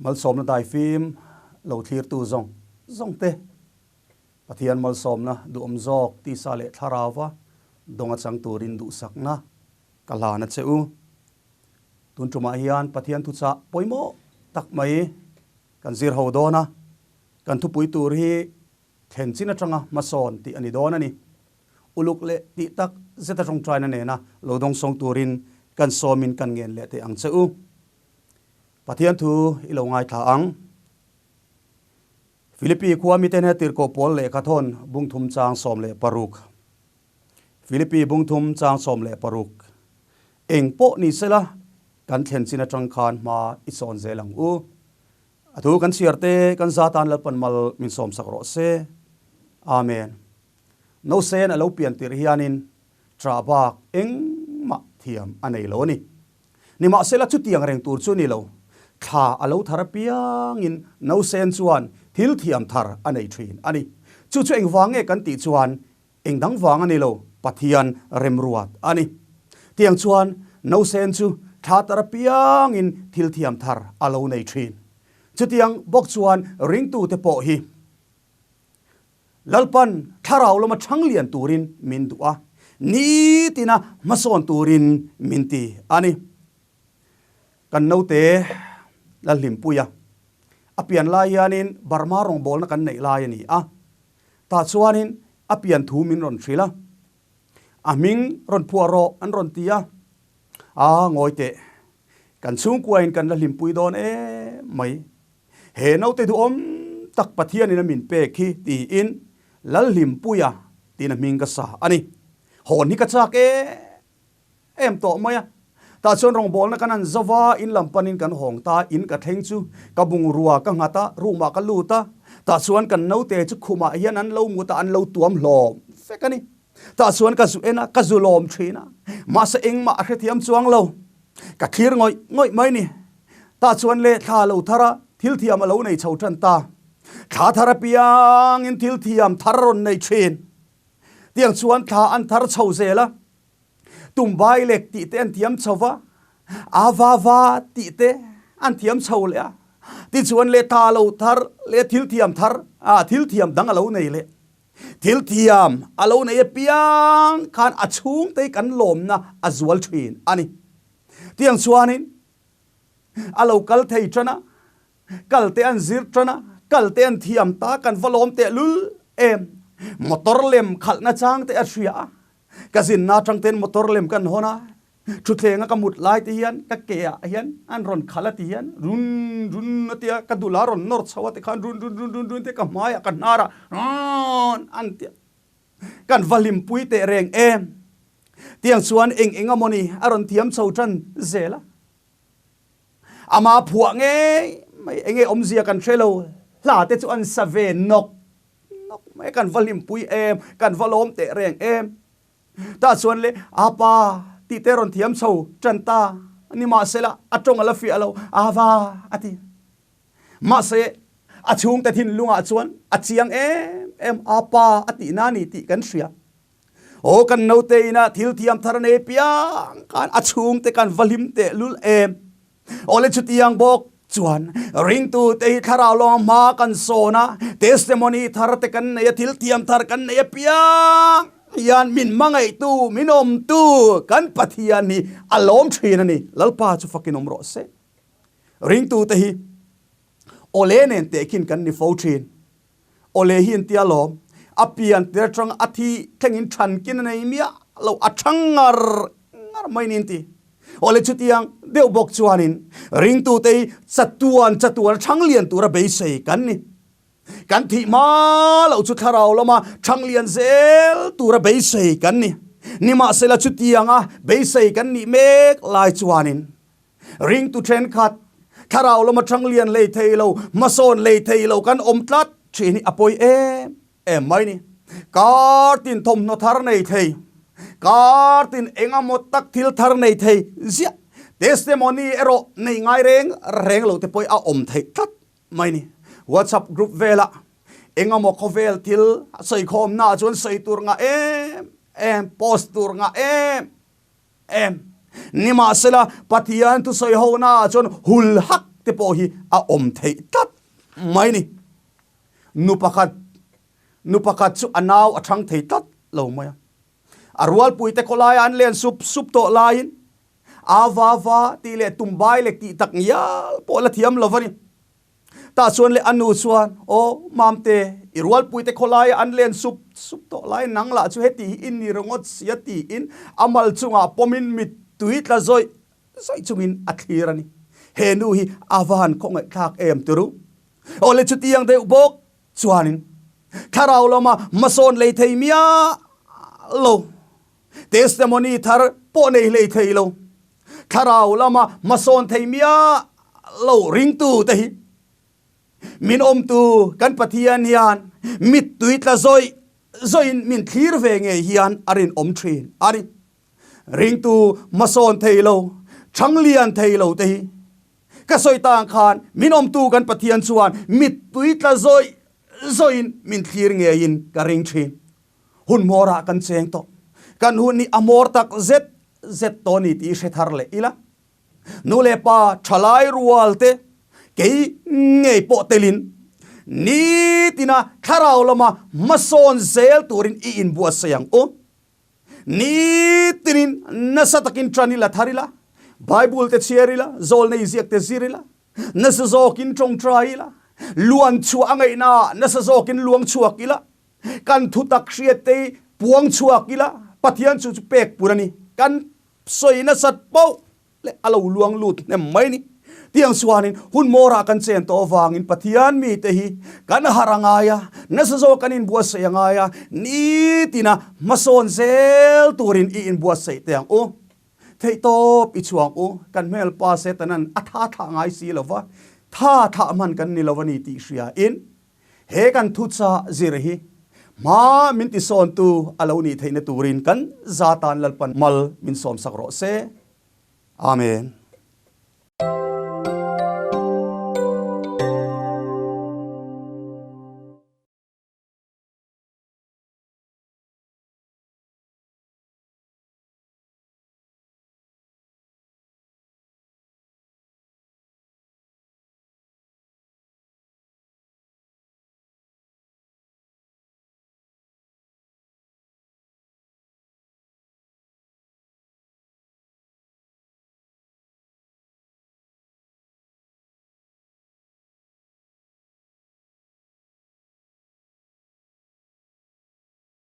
Malsawmna daifim lo thlirtu zawng zawng te Pathian malsawmna duhawm zawk tisa leh thlarauva dawng a chang turin duhsakna ka hlan a che u. Tun tumah hian Pathian thuchah pawimawh tak mai kan zir ho dawn a, kan thupui tur hi thlen chin atanga hmasawn tih a ni dawn a ni. Uluk leh tih tak zeta tawngtaina nena lo dawngsawng turin kan sawmin kan ngen leh teh ang che u. Pathian thu i lo ngaithla ang. Philippi khua miten he tirhkoh pawl lehkha thawn bungthum chang 16. Philippi bungthum chang 16. Eng pawh ni sela kan thlen chin atang khan hma i sawn zel ang u. A thu kan chhiar te kan za tan Lalpan mal min sawmsak rawh se. Amen. Nosen a lo pian tirh hianin ṭah bak engmah thiam a nei lo a ni. Nimahsela chutiang reng tur chu ni lo, thla a lo thar apiangin Nosen chuan thil thiam thar a nei ṭhin a ni. Chu chu engvang nge kan tih chuan eng dang vang a ni lo, Pathian remruat a ni. Tiang chuan Nosen chu thla tar apiangin thil thiam thar a lo nei ṭhin. Chutiang bawk chuan ringtute pawh hi Lalpan thlarau lama chhang lian turin min duh a, nitina hmasawn turin min ti a ni. Kan naute Lalhlimpuia a pian lai hianin Burma rawngbawlna kan neih lai a ni a, tah chuanin a pian thu min rawn hrilh a, a hming rawn phuah rawh an rawn ti a, a ngawi teh, kan chhungkuain kan la hlimpui dawn em mai. He naute duhawm tak Pathianin a min pek hi tiin Lalhlimpuia tiin a hming ka sa a ni. Hawn hi ka chak em em tawh mai a. Tah chuan rawngbawlna kan han zo va, in lam panin kan hawng ta, in ka thleng chu ka bungrua ka nghat a, room ah ka lut a. Tah chuan kan naute chu khumah hian an lo mut a, an lo tuam hlawm vek a ni. Tah chuan ka zu en a, ka zu lawm thin a, mahse engmah a hrethiam chuang lo. Ka thlir ngawih ngawih mai ni. Tah chuan le thla lo thar a, thil thiam a lo nei chho tan ta. Thla thar apiangin thil thiam thar rawn nei thin. Tiang chuan thla an thar chho zel a, tumbai lek tih te an thiam chho va, a va va tih te an thiam chho leh a. Tichuan le thla lo thar leh thil thiam thar, ah thil thiam dang a lo nei leh. Thil thiam a lo nei apiang khan a chhungte kan lawmna a zual thin a ni. Tiang chuanin a lo kal thei tan a, kal te an zir tan a, kal te an thiam ta kan va lawm teh lul em. Motor lem khalhna chang te a hria a, ka zinna atang ten motor lem kan hawn a, Thutthleng a ka mut lai te hian ka ke ah hian an rawn khalh a ti hian run run a tia ka dul a rawn nawr chho a ti khan run run run run run te ka hmai ah ka hnar ah rawn an tia kan va hlimpui teh reng em tiang chuan eng eng a mawni a rawn thiam chho tan zel a ama phuah ngei mai enge awmzia kan hre lo hla te chu an sa ve nawk nawk mai kan va hlimpui em kan va lawm teh reng em. Tah chuan le, Apa, tih te rawn thiam chho tan ta nimahsela a tawng a la fiah lo, Ava, a ti. Mahse, a chhungte thinlungah chuan a chiang em em, Apa a tih na ni tih kan hria. Aw, kan naute ina thil thiam thar nei piang khan a chhungte kan va hlim teh lul em. Awle chutiang bawk chuan ringtute hi thlarau lawng hma kan sawn a, testimony thar te kan nei a, thil thiam thar kan nei apiang hian min hmangaihtu, min awmtu kan Pathian hi a lawm thin a ni. Lalpa chu fakin awm rawh se. Ringtute hi awle nen tehkhin kan ni fo thin. Awle hi intia lawm, a pian tir atang a thi thlengin thankin a nei miah lo, a thang ngar ngar mai niin ti. Awle chutiang deuh bawk chuanin ringtute hi chatuan chatuan thang lian tura beisei kan ni. Kan thih hma loh chu thlarau lama thang lian zel tura beisei kan ni. Nimahsela chutianga beisei kan nih mek lai chuanin Ringtu thenkhat, thlarau lama changlian lei thei lo, hmasawn lei thei lo kan awm tlat thin hi a pawi em em mai ni. Kar tin thawmhnaw thar nei thei, kar tin engemaw tak thil thar nei thei ziah, testimony erawh nei ngai reng reng lo te pawh a awm theih tlat mai ni. WhatsApp group velah engemaw khawvel thil sawikhawmna ah chuan sawi tur ngah em em, post tur ngah em em. Nimahsela, Pathian thusawi hona ah chuan hul hak te pawh hi a awm theih tlat mai ni. Nu pakhat nu pakhat chu a nau a chhang thei tlat lo mai a. A rualpuite khawlaia an len sup sup tawh laiin a va va tih leh tum bai lek tih tak ngial pawh la thiam lo va ni. Tah chuan leh a nu chuan, Aw, Mamte, i rualpuite khawlaia an len sup sup tawh laiin nang lah chu heti hi i ni ringawt sia tiin a mal chungah pawmin mittui tla zawih zawih chungin a thlir a ni. He nu hi a va han khawngaihthlak em turu. Aw le chutiang deuh bawk chuanin thlarau lama hmasawn lei thei miah lo, testimony thar pawh nei hlei thei lo, thlarau lama hmasawn thei miah lo ringtu te hi min awmtu kan Pathian hian mittui tla zawih zawih in min thlir ve ngei hian a rinawm thin a ni. Ringtu hmasawn thei lo, changlian thei lo te hi ka sawi tang khan min awmtu kan Pathian chuan mittui tla zawih zawih in min thlir ngeiin ka ring thin. Hun hmawrah kan cheng tawh. Kan hun hi a hmawr tak zet zet tawh a ni tih i hre thar leh ila. Nu leh pa thalai rual te kei ngei pawh telin nitina thlarau lama hmasawn zel turin i inbuatsaih ang u. Nitinin nasa takin tan ila thar ila, Bible te chhiar ila, zawlnei ziak te zir ila, nasa zawkin tawngtai ila, luan chhuah a ngaihna ah nasa zawkin luang chhuak ila, kan thutak hriat te hi puang chhuak ila, Pathian chu chu pek pur a ni. Kan sawi nasat poh leh a lo luang lut hnem mai ni. Tiang chuanin hun mawrah kan chen tawh avangin Pathian mite hi kan harh a ngai a, nasa zawk kan inbuatsaih a ngai a, nitina hmasawn zel turin i inbuatsaih teh ang u. Theihtawp i chhuang u, kan hmelpa Setanan a tha thlah ngai si lo va, tha thlah hman kan ni lo a ni tih hriain he kan thuchah zir hi hma min tisawntu a lo nih theihna turin kan zatan Lalpan mal min sawmsak rawh se. Amen.